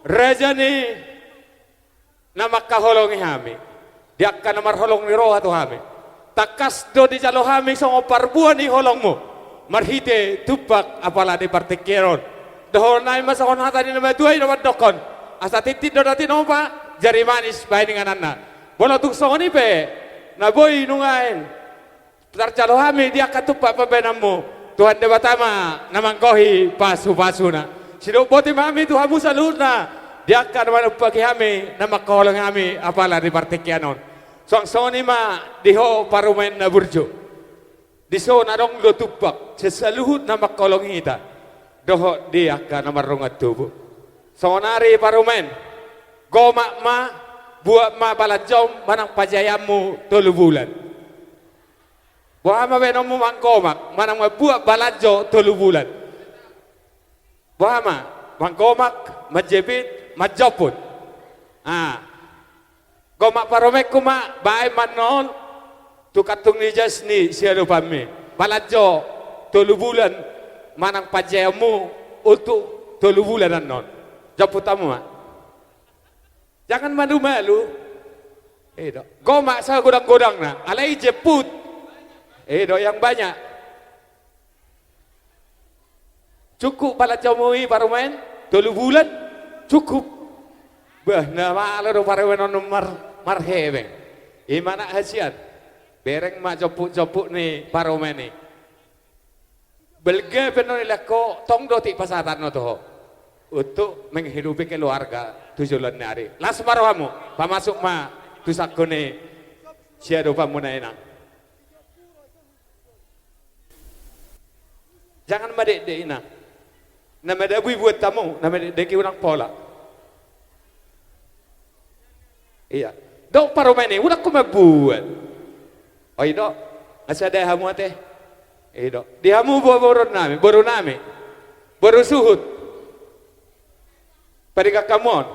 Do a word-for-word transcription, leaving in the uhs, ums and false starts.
Raja ni na mangkaholongi hami, di angka na marholong ni roha tu hami. Tangkas do dijalo hami songon parbue ni holongmu, marhite tumpak apala di partingkian on. Dohonon nami ma songon hata ni na matua i na mandokkon: Asa tintin do na tinopa, jari manis bahen ingananna. Molo tung songon i pe na boi nuaeng tarjalo hami di angka tumpak pambahenanmu, Tuhan Debata ma na manggohi pasupasuna. Sidok boti ma hami tu hamu saluhutna, di angka na manumpaki hami, na mangkaholongi hami apala di partingkian on. Suang songon i ma di ho parumaen na burju. Dison adong do tumpak sian saluhut na mangkaholongi hita dohot di angka na mardongan tubu. Songonari parumaen, gomak ma, buat ma balanjom manang pajaeanmu tolu bulan. Boha ma baenonmu manggomak manang mambuat balanjo tolu bulan? Boha ma, manggomak, manjepit, manjomput? Ah. Gomak parumaenku ma, baen ma annon tu kantung ni jas ni siadopanmi balanjo tolu bulan manang pajaeanmu untuk tolu bulan annon. Jomput hamu ma. Jangan malu-malu. I do. Gomak sagodang-godangna, alai jemput. I do, yang banyak. Cukup balanjomu i parumaen? Tolu bulan? Cukup. Bah, na malo do parumaen on mar-, marhepeng. I ma na hasian. Bereng ma jomput-jomput ni parumaen i. Balga pe annon dilehon ho, tong do otik pasahatanna tu ho untuk menghidupi keluarga tu joloan ni ari. Las ma rohamu, pamasuk ma tu sangko ni siadopanmuna, Inang. Jangan madekdek, Inang. Na madabu i buat hamu, na madekdek i unang pola. Ia. Dok parumaen i, unang ho mambuat. Oi, dok. Nga sada hamu ate. I do. Di hamu bo-, boru nami, boru nami. Boru suhut. Parigan hamu on.